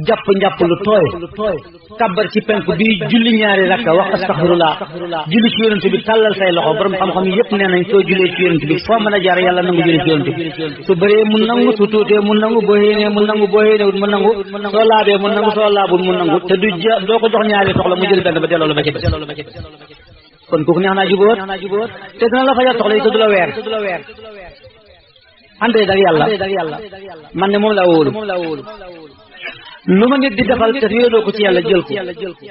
jàpp njàpp lu tooy kabbar ci penku bi julli ñaari rakka wax astaghfirullah julli ci yonent bi tàllal say loxo borom xam-xam yëpp nee nañ soo jullee ci yonent bi foo mën a jaar yàlla nangu julli ci yonent bi su bëree mu nangu su tuutee mu nangu boo xéenee mu nangu boo xéenewut mu nangu soo laabee mu nangu soo laabul mu nangu te du doo ko jox ñaari soxla mu jël benn ba delloo la ba ci des kon kooku neex naa jubóot te dina la fajal soxla yi te du la weer ante dag yàlla man ne moom laa wóolu lu ma nit di defal te wéeroo ko ci yàlla jël ko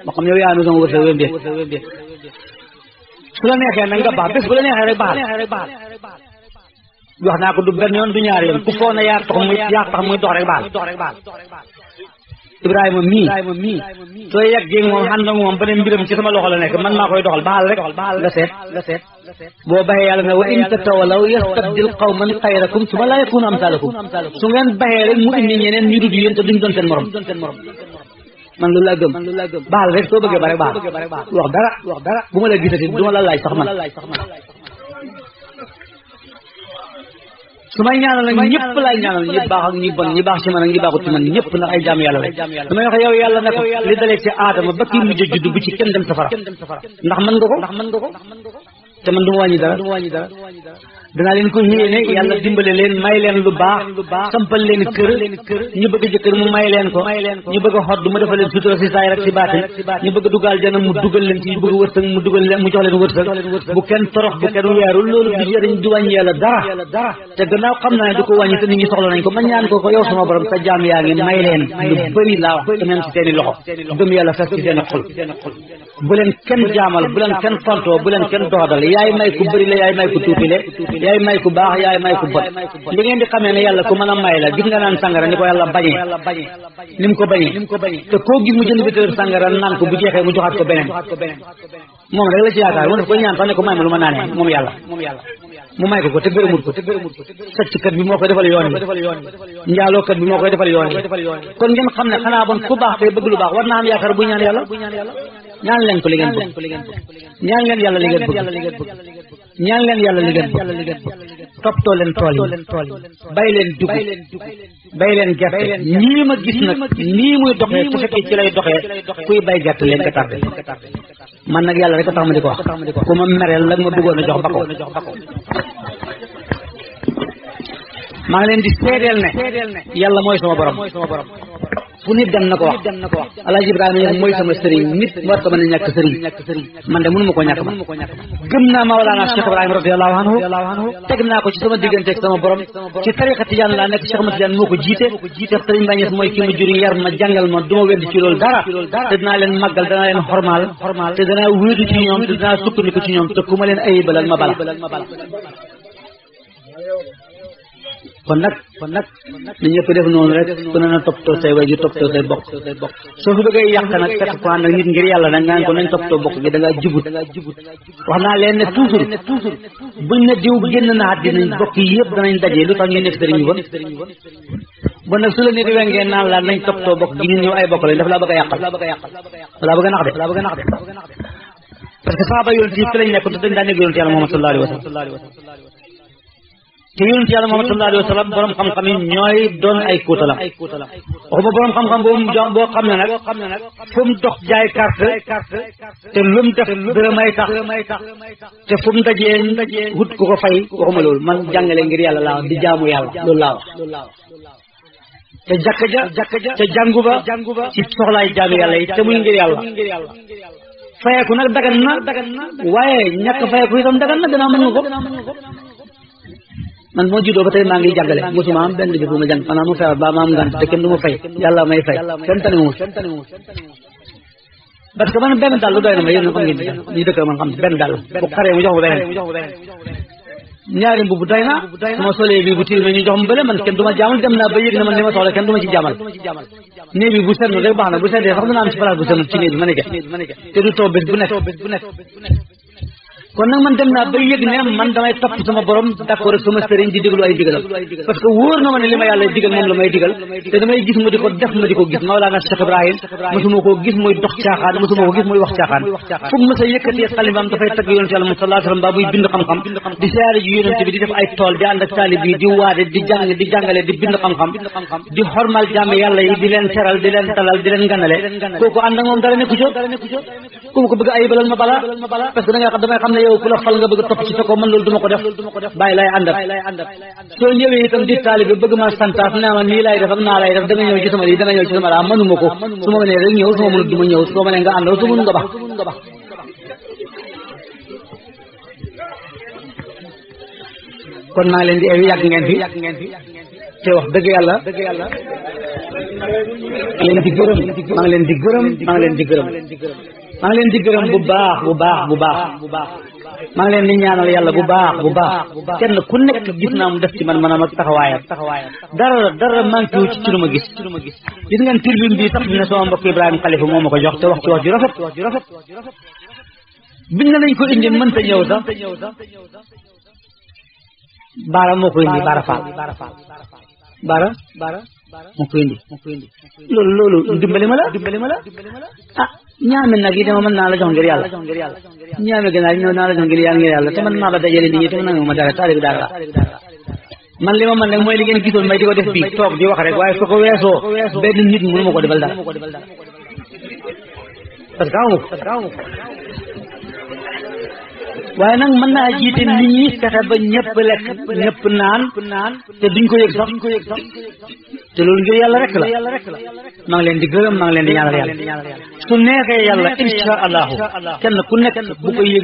moo xam yow yaa nu sama wërsëg wémbee su la neexee nag nga baax bés bu la neexee rek baax wax naa ko du benn yoon du ñaari yoon ku foo na yaa tax muy dox rek baax Ibrahima mii soo yeggee moom ànd ak moom beneen mbiram ci sama loxo la nekk man maa koy doxal baal rek nga seet boo baxee yàlla ne wa in tatawallaw yastabdil qawman xayrakum summa laa yakunu amsalakum su ngeen baxee rek mu indi ñeneen ñu dul yéen te duñ doon seen morom man loolu laa gëm baal rek soo bëggee ba rek baal wax dara bu ma la gisati du ma la laaj sax man su may ñaanal nag ñëpp laay ñaanal ñi baax ak ñi bon ñi baax ci man ak ñi baaxut ci man ñëpp ndax ay jaam yàlla la damay wax yow yàlla ne ko li dalee ci aadama ba kii mujj judd bu ci kenn dem safara ndax mën nga ko te man du ma wàññi dara danaa leen ko yéene yàlla dimbale leen may leen lu baax sampal leen kër ñu bëgg jëkkër mu may leen ko ñu bëgg a xodd mu defal leen sutura si saay rek si baatin ñu bëgg dugal jana mu dugal leen ci ñu bëgg wërsëg mu dugal leen mu jox leen wërsëg bu kenn torox bu kenn weeru loolu du jëriñ du wàññi yàlla dara te gannaaw xam naa ne du ko wàññi te nit ñi soxla nañ ko ma ñaan ko yow sama borom sa jaam yaa ngi may leen lu bëri laa wax te même si seeni loxo gëm yàlla fes ci seeni xol bu leen kenn jaamal bu leen kenn fontoo bu leen kenn doxadal yaay may ku bëri la yaay may ku tuuti le yaay may ku baax yaay may ku bon li ngeen di xamee ne yàlla ku mën a may la gis nga naan sangara ni ko yàlla bañee ni mu ko bañee te koo gis mu jënd bitéel sangara naan ko bu jeexee mu joxaat ko beneen moom rek la ci yaakaar mu def ko ñaan sax ne ko may ma lu ma naanee moom yàlla mu may ko te gërëmut ko sàcckat bi moo koy defal yoon bi njaalookat bi moo koy defal yoon bi kon ngeen xam ne xanaa bon ku baax tey bëgg lu baax war naa am yaakaar bu ñaan yàlla ñaan leen ko li ngeen bëgg ñaan leen yàlla li ngeen bëgg ñaan leen yàlla li ngeen bëgg toppatoo leen tool yi bay leen dugub bay leen gerte nii ma gis nag nii muy doxee su fekkee ci lay doxee kuy bay gerte leen ko tardé man nag yàlla rek a tax ma di ko wax ku ma mereel nag ma bëggoon a jox ba ko maa ngi leen di seedeel ne yàlla mooy sama borom fu nit dem na ko wax Alhaaji Ibrahima Ñas mooy sama sëriñ nit war ko mën a ñàkk sëriñ man de mënu ma ko ñàkk man gëm naa Mawlana Cheikh Ibrahima radiyallahu anhu teg naa ko ci sama diggante ak sama borom ci tariqa Tijaan laa nekk Cheikh Ahmad Tijaan moo ko jiite Cheikh Sëriñ Mbay Ñas mooy ki ma jur yar ma jàngal ma du ma weddi ci loolu dara te dinaa leen màggal danaa leen xormaal te danaa wéedu ci ñoom te dinaa sukkandiku ci ñoom te ku ma leen ayibalal ma bala kon nag ni ñëpp def noonu rek ku ne na toppatoo say way ju toppatoo say bokk soo fi bëggee yàq nag fekk ko ànd ak nit ngir yàlla nag ngaan ko nañ toppatoo bokk gi da ngaa jubut wax naa leen ne toujours buñ ne diw génn na àddina bokk yi yëpp danañ dajee lu tax ñu nekk sëriñ bon bon nag su la nit wengee naan la nañ toppatoo bokk gi ñun ñëw ay bokk lañ daf laa bëgg a yàqal laa bëgg a nax de parce que saaba yoon ci fi lañ nekk te dañ daan nekk yoon ci yàlla Muhammad sallallahu alayhi wa sallam te yonent yàlla Muhammad sallallahu alayhi wa sallam borom xam-xam yi ñooy doon ay kuutala waxuma borom xam-xam boo xam ne nag fu mu dox jaay carte te lu mu def dërëm ay tax te fu mu dajee wut ku ko fay waxuma loolu man jàngale ngir yàlla laa wax di jaamu yàlla loolu laa wax te jàkka ja te jàngu ba ci soxlaay jaamu yàlla yi te muy ngir yàlla fayeeku nag dagan na waaye ñàkk fayeeku itam dagan na gannaaw mën nga ko man moo juddoo ba tey maa ngi jàngale mosuma am benn bés bu ma jàng xanaa mu feebar ba ma am ngant te kenn du ma fay yàlla may fay kenn tane wu parce que man benn dàll doy na ma yéen xam ngeen ñu dëkk man xam benn dàll bu xaree mu jox ma beneen ñaari mbubb doy na su ma solee bi bu tiir ñu jox ma bële man kenn du ma jaamal dem naa ba yëg ne man li ma soxla kenn du ma ci jaamal néeg bi bu seetlu rek baax na bu seetee sax dina am ci place bu seetlu ci néeg bi ma ne te du taw bés bu nekk kon nag man dem naa ba yëg ne man damay topp sama borom d'accord ak sama sëriñ di déglu ay digalam parce que wóor na ma ne li ma yàlla digal moom la may digal te damay gis mu di ko def ma di ko gis Mawlana Cheikh Ibrahim mosuma koo gis muy dox caaxaan mosuma ko gis muy wax caaxaan fu mu mës a yëkkatee xalimaam dafay tagg yonent yàlla sallallahu alayhi wa sallam ba buy bind xam-xam di siyaare ji yonent bi di def ay tool di ànd ak taalib yi di waade di jàng di jàngale di bind xam-xam di xormal jàmm yàlla yi di leen teral di leen talal di leen ganale kooku ànd ak moom dara nekku co ku ma ko bëgg ayibalal ma bala parce que da nga xam damay xam ne yow ku la fal nga bëgg topp ci sa ko man loolu duma ko def bàyyi lay àndat soo ñëwee itam di taalibe bëgg ma santaas naa ma nii lay def ak naa lay def da nga ñëw ci sama lii da nga ñëw ci sama laa mënuma ko su ma mënee rek ñëw su ma mënut duma ñëw soo mënee nga àndal su mënu nga bax kon maa ngi leen di ewi yàgg ngeen fi te wax dëgg yàlla leen di gërëm maa ngi leen di gërëm maa ngi leen di gërëm maa ngi leen di gërëm bu baax maa ngi leen di ñaanal yàlla bu baax kenn ku nekk gis naa mu def ci man maanaam ak taxawaayam dara manqué wu ci lu ma gis gis ngeen tribune bi sax ne sama mbokk Ibrahima Khalifa moo ma ko jox te wax ci wax ju rafet biñ ne nañ ko indi mënta ñëw sax Baara moo ko indi Baara Fall Baara moo ko indi loolu dimbali ma la ah ñaame nag yi dama mën naa la jox ngir yàlla ñaame gënaar yi naa la jox ngir yàlla te man maa ba dajale nit ñi te mën naa ma dara taalibi dara la man li ma mën nag mooy li ngeen gisoon may di ko def bii toog di wax rek waaye su ko weesoo benn nit mënu ma ko defal dara parce que xaw ma ko waaye nag mën naa jiite nit ñi fexe ba ñëpp lekk ñëpp naan te duñ ko yëg sax te loolu ngir yàlla rek la maa ngi leen di gërëm maa ngi leen di ñaanal yàlla su neexee yàlla insha allahu kenn ku nekk bu ko yëgee